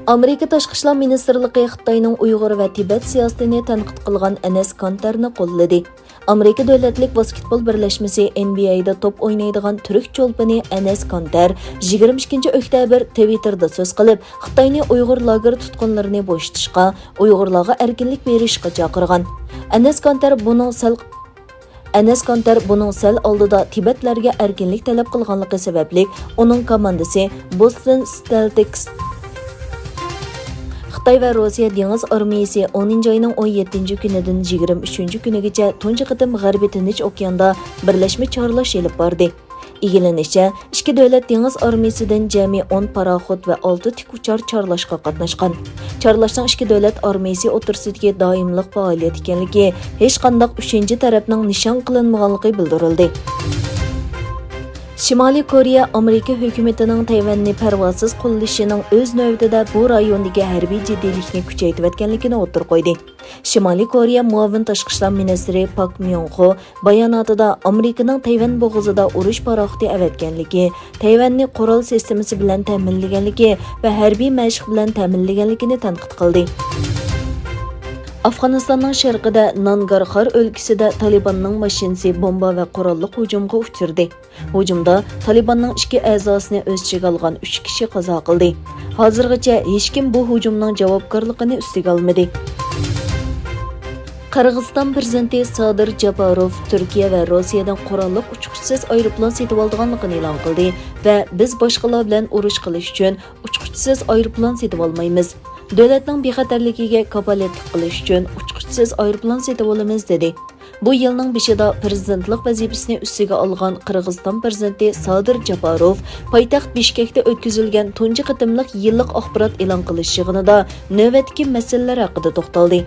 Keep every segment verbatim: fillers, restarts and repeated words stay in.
ئامېرىكا تاشقى ئىشلار مىنىستىرلىقى خىتاينىڭ ئۇيغۇر ۋە تىبەت سىياسىتىنى تەنقىد قىلغان ئەنەس كانتەرنى قوللىدى. ئامېرىكا دۆلەتلىك ۋاسكېتبول بىرلەشمىسى ئېن بى ئەيدا توپ ئوينايدىغان تۈرك چولپىنى ئەنەس كانتەر يىگىرمە ئىككىنچى ئۆكتەبىر تىۋىتتېردا سۆز قىلىپ، خىتاينى ئۇيغۇر لاگېر تۇتقۇنلىرىنى بوشىتىشقا، ئۇيغۇرلارغا ئەركىنلىك بېرىشقا چاقىرغان. ئەنەس كانتەر بۇنىڭ سەل ئەنەس كانتەر بۇنىڭ سەل ئالدىدا تىبەتلەرگە ئەركىنلىك تەلەپ قىلغانلىقى سەۋەبلىك، ئۇنىڭ كوماندىسى بوستون سېلتىكس خىتاي ۋە روسىيە دېڭىز ئارمىيىسى ئونىنچى ئاينىڭ ئون يەتتىنچى كۈنىدىن يىگىرمە ئۈچىنچى كۈنىگىچە تۇنجى قېتىم غەربىي تىنچ ئوكياندا بىرلەشمە چارلاش ئېلىپ باردى. ئىگىلىنىشىچە، ئىككى دۆلەت دېڭىز ئارمىيىسىدىن جەمئىي ئون پاراخوت ۋە ئالتە تىك ئۇچار چارلاشقا قاتناشقان. چارلاشنىڭ ئىككى دۆلەت ئارمىيىسى ئوتتۇرىسىدىكى دائىملىق پائالىيەت ئىكەنلىكى، ھېچقانداق ئۈچىنچى تەرەپنىڭ نىشان قىلىنمىغانلىقى بىلدۈرۈلدى. شىمالىي كورېيە ئامېرىكا ھۆكۈمىتىنىڭ تەيۋەننى پەرۋاسىز قوللىشىنىڭ ئۆز نۆۋىتىدە بۇ رايوندىكى ھەربىي جىددىيلىكنى كۈچەيتىۋەتكەنلىكىنى ئوتتۇرىغا قويدى. شىمالىي كورېيە مۇئاۋىن تاشقى ئىشلار مىنىستىرى پاك ميۇڭ خو باياناتىدا ئامېرىكىنىڭ تەيۋەن بوغۇزىدا ئۇرۇش پاراخوتى ئەۋەتكەنلىكى، تەيۋەننى قورال سىستېمىسى بىلەن تەمىنلىگەنلىكى ۋە ھەربىي مەشىق بىلەن تەمىنلىگەنلىكىنى تەنقىد قىلدى. ئافغانىستاننىڭ شەرقىدە نانگارخار ئۆلكىسىدە تالىباننىڭ ماشىنىسى بومبا ۋە قوراللىق ھۇجۇمغا ئۇچرىدى. ھۇجۇمدا تالىباننىڭ ئىككى ئەزاسىنى ئۆز ئىچىگە ئالغان ئۈچ كىشى قازا قىلدى. ھازىرغىچە ھېچكىم بۇ ھۇجۇمنىڭ جاۋابكارلىقىنى ئۈستىگە ئالمىدى. قىرغىزىستان پىرېزىدېنتى سادىر جاپاروف تۈركىيە ۋە روسىيەدىن قوراللىق ئۇچقۇچىسىز ئايروپىلان سېتىۋالىدىغانلىقىنى ئېلان قىلدى ۋە بىز باشقىلار بىلەن ئۇرۇش قىلىش ئۈچۈن ئۇچقۇچىسىز ئايروپىلان سېتىۋالمايمىز. دۆلەتنىڭ بىخەتەرلىكىگە كاپالەتلىك قىلىش ئۈچۈن ئۇچقۇچىسىز ئايروپىلان سېتىۋالىمىز، دېدى. بۇ يىلنىڭ بېشىدا پىرېزىدېنتلىق ۋەزىپىسىنى ئۈستىگە ئالغان قىرغىزىستان پىرېزىدېنتى سادىر جاپاروف پايتەخت بىشكەكتە ئۆتكۈزۈلگەن تۇنجى قېتىملىق يىللىق ئاخبارات ئېلان قىلىش يىغىنىدا نۆۋەتتىكى مەسىلىلەر ھەققىدە توختالدى.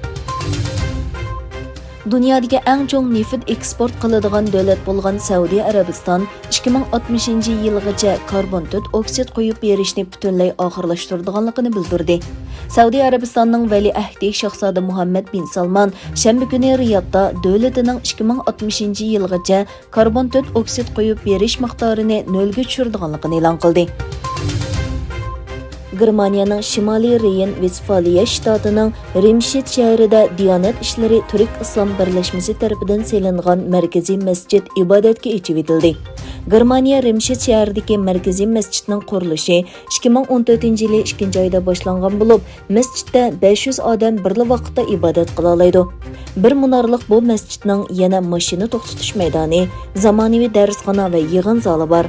دۇنيادىكى ئەڭ چوڭ نېفىت ئېكسپورت قىلىدىغان دۆلەت بولغان سەئۇدى ئەرەبىستان ئىككى مىڭ ئاتمىشىنچى يىلغىچە كاربون تۆت ئوكسىد قويۇپ بېرىشنى پۈتۈنلەي ئاخىرلاشتۇرىدىغانلىقىنى بىلدۈردى. سەئۇدى ئەرەبىستاننىڭ ۋەلىئەھدى شاھزادە مۇھەممەد بىن سالمان شەنبە كۈنى رىيادتا دۆلىتىنىڭ ئىككى مىڭ ئاتمىشىنچى يىلغىچە كاربون تۆت ئوكسىد قويۇپ بېرىش مىقدارىنى نۆلگە چۈشۈرىدىغانلىقىنى ئېلان قىلدى. گېرمانىيەنىڭ شىمالىي رېين ۋېستفالىيە شتاتىنىڭ رىمشىت شەھىرىدە دىيانەت ئىشلىرى تۈرك ئىسلام بىرلەشمىسى تەرىپىدىن سېلىنغان مەركىزىي مەسچىت ئىبادەتكە ئېچىۋېتىلدى. گېرمانىيە رىمشىت شەھىرىدىكى مەركىزىي مەسچىتنىڭ قۇرۇلۇشى ئىككى مىڭ ئون تۆتىنچى يىلى ئىككىنچى ئايدا باشلانغان بولۇپ، مەسچىتتە بەش يۈز ئادەم بىرلا ۋاقىتتا ئىبادەت قىلالايدۇ. بىر مۇنارلىق بۇ مەسچىتنىڭ يەنە ماشىنا توختىتىش مەيدانى، زامانىۋى دەرسخانا ۋە يىغىن زالى بار.